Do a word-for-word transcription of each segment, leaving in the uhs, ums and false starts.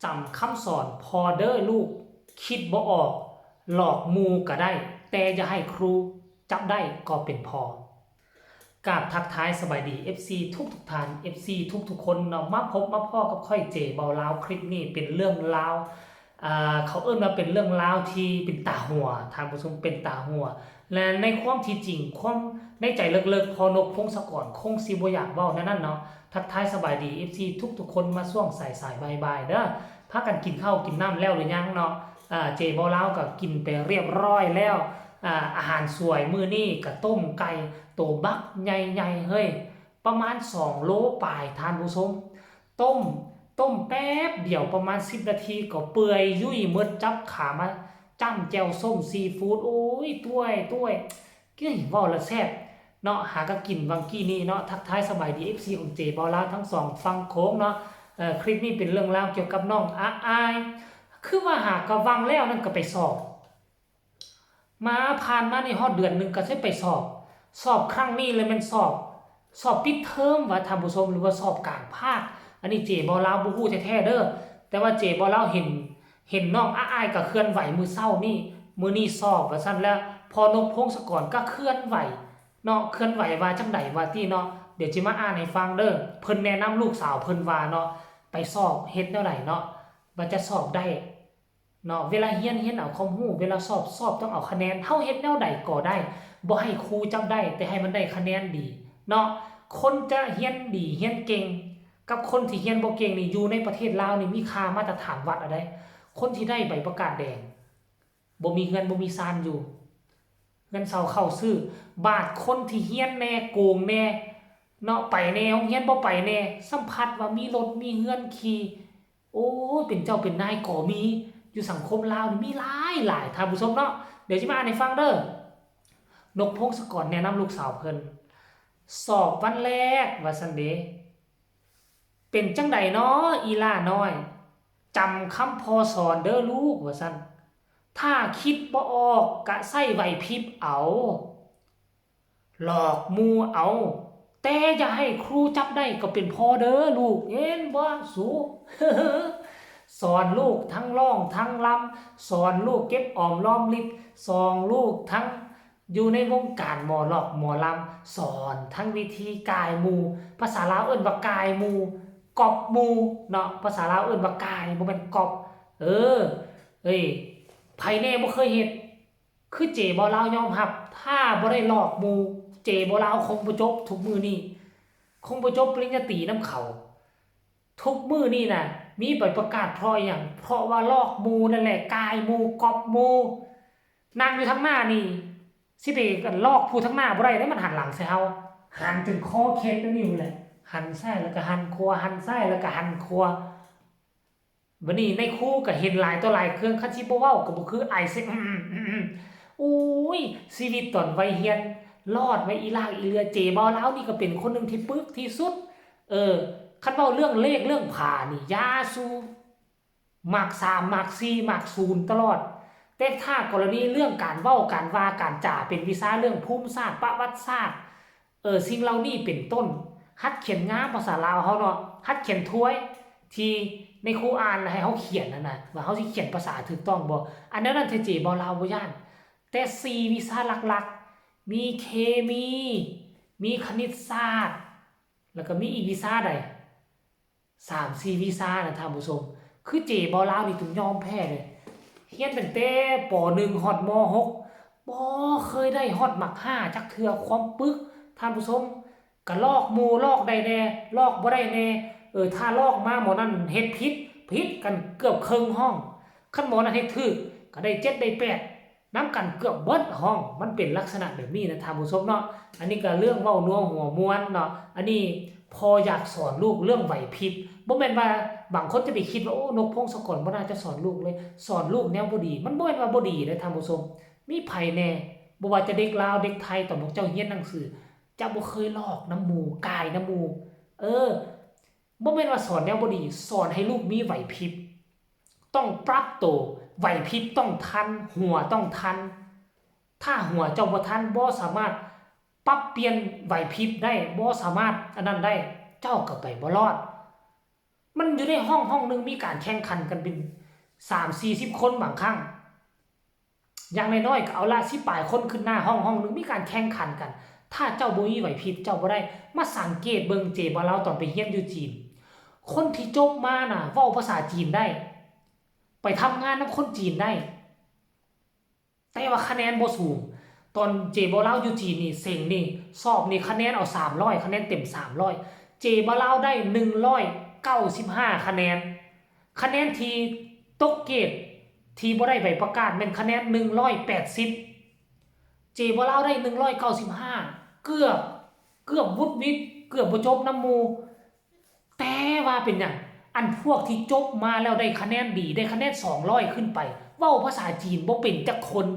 จำคำสอนพ่อเด้อลูก คิดบ่ออก หลอกหมู่ก็ได้ แต่อย่าให้ครูจับได้ก็เป็นพอ กราบทักทายสบายดี เอฟซี ทุกๆท่าน เอฟซี ทุกๆคนเนาะ มาพบมาพ้อกับข้อยเจเบาลาว คลิปนี้เป็นเรื่องราว อ่า เขาเอิ้นว่าเป็นเรื่องราวที่เป็นตาหัว ท่านผู้ชม เป็นตาหัว และในความที่จริง ความในใจลึกๆ พ่อนกพงศกรคงสิบ่อยากเว้าแนวนั้นเนาะ ทักทายสบายดี เอฟซี ทุกๆคนมาช่วงสายๆบ่ายๆเด้อ พากันกินข้าวกินน้ำแล้วหรือยังเนาะ อ่า เจเบาลาวก็กินไปเรียบร้อยแล้ว อ่า อาหารสวยมื้อนี้ก็ต้มไก่โตบักใหญ่ๆ เฮ้ย ประมาณสองโลปลาย ท่านผู้ชม ต้ม ต้มแป๊บเดียวประมาณสิบนาทีก็เปื่อยยุ่ยหมด จับขามาจ้ำแจ่วส้มซีฟู้ด โอ้ย ต้วย ต้วย เฮ้ย เว้าแล้วแซ่บเนาะ หาก็กินวังกี้นี้เนาะ ทักทายสบายดี เอฟซี ของเจเบาลาวทั้งสองฝั่งโขงเนาะ เอ่อ คลิปนี้เป็นเรื่องราวเกี่ยวกับน้องอาอาย คือว่าหากะวังแล้วนั่นก็ไปสอบ มาผ่านมานี่ฮอดเดือนหนึ่งก็สิไปสอบ สอบครั้งนี้เลยแม่นสอบ สอบปิดเทอมว่าท่านผู้ชม หรือว่าสอบกลางภาค อันนี้เจเบาลาวบ่ฮู้แท้ๆเด้อ แต่ว่าเจเบาลาวเห็น เห็นน้องอาอายก็เคลื่อนไหวมื้อเช้านี่ มื้อนี้สอบว่าซั่น แล้วพ่อนกพงศกรก็เคลื่อนไหวเนาะ เคลื่อนไหวว่าจั่งใดว่าติเนาะ เดี๋ยวจิมาอ่านให้ฟังเด้อ เพิ่นแนะนำลูกสาวเพิ่นว่าเนาะ ไปสอบเฮ็ดแนวใดเนาะ ว่าจะสอบได้ เนาะ เวลาเรียน เรียนเอาความรู้ เวลาสอบ สอบต้องเอาคะแนน เฮาเฮ็ดแนวใดก็ได้ บ่ให้ครูจับได้ แต่ให้มันได้คะแนนดีเนาะ คนจะเรียนดี เรียนเก่ง กับคนที่เรียนบ่เก่งนี่ อยู่ในประเทศลาวนี่มีค่ามาตรฐานวัดเอาเด้ คนที่ได้ใบประกาศแดง บ่มีเฮือนบ่มีซานอยู่ เฮือนเช่าเข้าซื้อ บาดคนที่เรียนแหน่ โกงแหน่ เนาะ ไปแหน่ โรงเรียนบ่ไปแหน่ สัมผัสว่ามีรถมีเฮือนขี่ โอ้ย เป็นเจ้าเป็นนายก็มี อยู่สังคมลาวนี่มีหลายหลาย ท่านผู้ชมเนาะ เดี๋ยวสิมาอ่านให้ฟังเด้อ นกพงศกรแนะนำลูกสาวเพิ่น สอบวันแรกว่าซั่นเด้ เป็นจั่งใดน้ออีหล้าน้อย จำคำพ่อสอนเด้อลูกว่าซั่น ถ้าคิดบ่ออกกะใช้ไหวพริบเอา หลอกหมู่เอา แต่อย่าให้ครูจับได้ก็เป็นพอเด้อลูก เห็นบ่สู สอนลูกทั้งร้องทั้งรำ สอนลูกเก็บออมรอมริบ สอนลูกทั้งอยู่ในวงการหมอลอกหมอลำ สอนทั้งวิธีก่ายหมู่ ภาษาลาวเอิ้นว่าก่ายหมู่ ก๊อปหมู่เนาะ ภาษาลาวเอิ้นว่าก่าย บ่แม่นก๊อป เออ เอ้ย ไผแหน่บ่เคยเฮ็ด คือเจเบาลาวยอมรับ ถ้าบ่ได้ลอกหมู่ เจเบาลาวคงบ่จบทุกมื้อนี้ คงบ่จบปริญญาตรีนำเขา ทุกมื้อนี้น่ะ มีใบประกาศเพราะอิหยัง เพราะว่าลอกหมู่นั่นแหละ ก่ายหมู่ ก๊อปหมู่ นั่งอยู่ทางหน้านี่ สิไปลอกผู้ทางหน้าบ่ได้เด้ มันหันหลังใส่เฮา หันจนคอเคล็ดแล้วนี่แหละ หันซ้ายแล้วก็หันขวา หันซ้ายแล้วก็หันขวา บัดนี้นายครูก็เห็นหลายต่อหลายเครื่อง คันสิบ่เว้าก็บ่คือ ไอเซ็ก อืม อืม อืม โอ้ย ชีวิตตอนวัยเรียน รอดมาอีหลากอีเหลือ เจเบาลาวนี่ก็เป็นคนหนึ่งที่ปึกที่สุด เออ คันเว้าเรื่องเลขเรื่องผานี่ อย่าสู่ มักสาม มักสี่ มักศูนย์ตลอด แต่ถ้ากรณีเรื่องการเว้า การว่า การจา เป็นวิชาเรื่องภูมิศาสตร์ ประวัติศาสตร์ เออ สิ่งเหล่านี้เป็นต้น หัดเขียนงามภาษาลาวเฮาเนาะ หัดเขียนถ้วย ที่นายครูอ่านแล้วให้เฮาเขียนนั่นน่ะ ว่าเฮาสิเขียนภาษาถูกต้องบ่ อันนั้นน่ะเจเบาลาวบ่ย้าน แต่สี่วิชาหลักๆ มีเคมี มีคณิตศาสตร์ แล้วก็มีอีกวิชาใด สามสี่วิชานะท่านผู้ชม คือเจเบาลาวนี่ต้องยอมแพ้เลย เรียนตั้งแต่ ป.หนึ่ง ฮอด ม.หก บ่เคยได้ฮอดมักห้าจักเทื่อ ความปึก ท่านผู้ชม ก็ลอกหมู่ ลอกได้แหน่ ลอกบ่ได้แหน่ เออ ถ้าลอกมาหม่องนั้นเฮ็ดผิด ผิดกันเกือบครึ่งห้อง คันหม่องนั้นเฮ็ดถูก ก็ได้เจ็ดได้แปด นำกันเกือบเบิดห้อง มันเป็นลักษณะแบบนี้นะท่านผู้ชมเนาะ อันนี้ก็เรื่องเว้านัวหัวม่วนเนาะ อันนี้พ่ออยากสอนลูกเรื่องไหวพริบ บ่แม่นว่าบางคนจะไปคิดว่า โอ้ นกพงศกรบ่น่าจะสอนลูกเลย สอนลูกแนวบ่ดี มันบ่แม่นว่าบ่ดีเด้อท่านผู้ชม มีไผแหน่ บ่ว่าจะเด็กลาวเด็กไทย ตอนพวกเจ้าเรียนหนังสือ จะบ่เคยลอกนำหมู่ ก่ายนำหมู่ เออ บ่แม่นว่าสอนแนวบ่ดี สอนให้ลูกมีไหวพริบ ต้องปรับตัว ไหวพริบต้องทัน หัวต้องทัน ถ้าหัวเจ้าบ่ทัน บ่สามารถปรับเปลี่ยนไหวพริบได้ บ่สามารถอันนั้นได้ เจ้าก็ไปบ่รอด มันอยู่ในห้องห้องหนึ่งมีการแข่งขันกันเป็นสามสี่สิบคนบางครั้ง อย่างน้อยๆก็เอาละสิบปลายคนขึ้นหน้าห้องห้องหนึ่งมีการแข่งขันกัน ถ้าเจ้าบ่มีไหวพริบเจ้าบ่ได้ มาสังเกตเบิ่งเจบ่าวลาวตอนไปเรียนอยู่จีน คนที่จบมาน่ะเว้าภาษาจีนได้ ไปทำงานนำคนจีนได้ แต่ว่าคะแนนบ่สูง ตอนเจบ่าวลาวอยู่จีนนี่เซ็งนี่ สอบนี่คะแนนเอาสามร้อย คะแนนเต็มสามร้อย เจบ่าวลาวได้หนึ่งร้อยเก้าสิบห้าคะแนน คะแนนที่ตกเกรดที่บ่ได้ใบประกาศแม่นคะแนนหนึ่งร้อยแปดสิบ เจบ่าวลาวได้หนึ่งร้อยเก้าสิบห้า เกือบ เกือบวุดวิด เกือบบ่จบนำหมู่ แต่ว่าเป็นหยัง อันพวกที่จบมาแล้วได้คะแนนดี ได้คะแนนสองร้อยขึ้นไป เว้าภาษาจีนบ่เป็นจักคน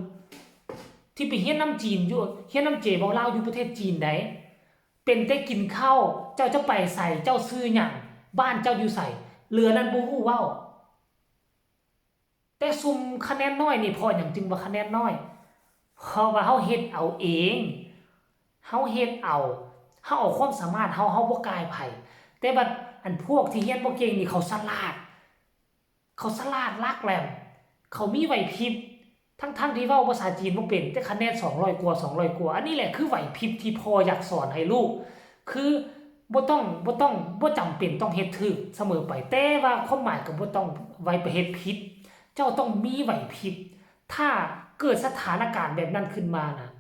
ที่ไปเรียนนำจีนอยู่ เรียนนำเจบ่าวลาวอยู่ประเทศจีนใด เป็นแต่กินข้าว เจ้าจะไปไส เจ้าชื่อหยัง บ้านเจ้าอยู่ไส เหลือนั้นบ่ฮู้เว้า แต่ซุมคะแนนน้อยนี่ เพราะหยังจึงว่าคะแนนน้อย เพราะว่าเฮาเฮ็ดเอาเอง เฮาเฮ็ดเอา เฮาเอาความสามารถเฮา เฮาบ่ก่ายไผ แต่บัดอันพวกที่เรียนบ่เก่งนี่เขาฉลาด เขาฉลาดหลักแหลม เขามีไหวพริบ ทั้งๆที่เว้าภาษาจีนบ่เป็น แต่คะแนนสองร้อยกว่า สองร้อยกว่า อันนี้แหละคือไหวพริบที่พ่ออยากสอนให้ลูก คือบ่ต้อง บ่ต้อง บ่จำเป็นต้องเฮ็ดถูกเสมอไป แต่ว่าความหมายก็บ่ต้องไว้ไปเฮ็ดผิด เจ้าต้องมีไหวพริบ ถ้าเกิดสถานการณ์แบบนั้นขึ้นมานะ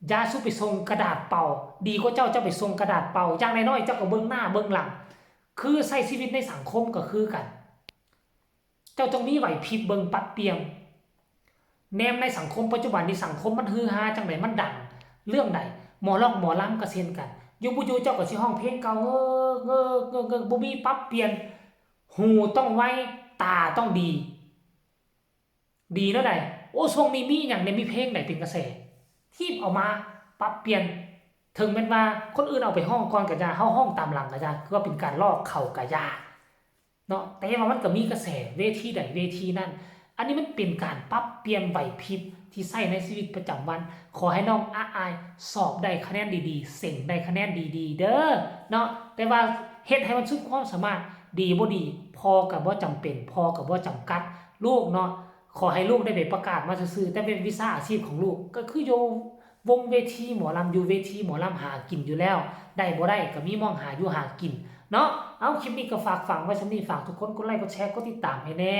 อย่าสู้ไปส่งกระดาษเปล่า ดีกว่าเจ้าจะไปส่งกระดาษเปล่า อย่างน้อยๆ เจ้าก็เบิ่งหน้าเบิ่งหลัง คือใช้ชีวิตในสังคมก็คือกัน เจ้าต้องมีไหวพริบเบิ่งปรับเปลี่ยน แนมในสังคมปัจจุบันนี้ สังคมมันฮือฮาจั่งใด มันดังเรื่องใด หมอลอกหมอลำก็เช่นกัน อยู่บ่อยู่เจ้าก็สิฮ้องเพลงเก่า เงอเงอเงอเงอ บ่มีปรับเปลี่ยน หูต้องไว ตาต้องดี ดีแนวใด โอ้ ช่วงนี้มีหยังแหน่ มีเพลงใดเป็นกระแส รีบเอามาปรับเปลี่ยน ถึงแม้นว่าคนอื่นเอาไปฮ้องก่อนก็อย่า เฮาฮ้องตามหลังก็อย่า คือว่าเป็นการลอกเขาก็อย่า เนาะ แต่ว่ามันก็มีกระแสเวทีใดเวทีนั้น อันนี้มันเป็นการปรับเปลี่ยนไหวพริบที่ใช้ในชีวิตประจำวัน ขอให้น้องอาอายสอบได้คะแนนดีๆ เซ็งได้คะแนนดีๆ เด้อ เนาะ แต่ว่าเฮ็ดให้มันสุดความสามารถ ดีบ่ดี พ่อก็บ่จำเป็น พ่อก็บ่จำกัด ลูกเนาะ ขอให้ลูกได้ใบประกาศมาซื่อๆ แต่เป็นวิชาอาชีพของลูก ก็คืออยู่วงเวทีหมอลำ อยู่เวทีหมอลำหากินอยู่แล้ว ได้บ่ได้ก็มีหม่องหาอยู่หากินเนาะ เอา คลิปนี้ก็ฝากฝังไว้ส่ำนี้ ฝากทุกคนกดไลค์ กดแชร์ กดติดตามให้แหน่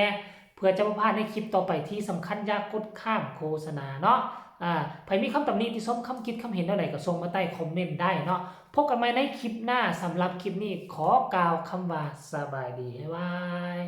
เพื่อจะบ่พลาดในคลิปต่อไป ที่สำคัญอย่ากดข้ามโฆษณาเนาะ อ่า ไผมีคำตำหนิติชม คำคิดคำเห็นแนวใดก็ส่งมาใต้คอมเมนต์ได้เนาะ พบกันใหม่ในคลิปหน้า สำหรับคลิปนี้ขอกล่าวคำว่าสบายดี บ๊ายบาย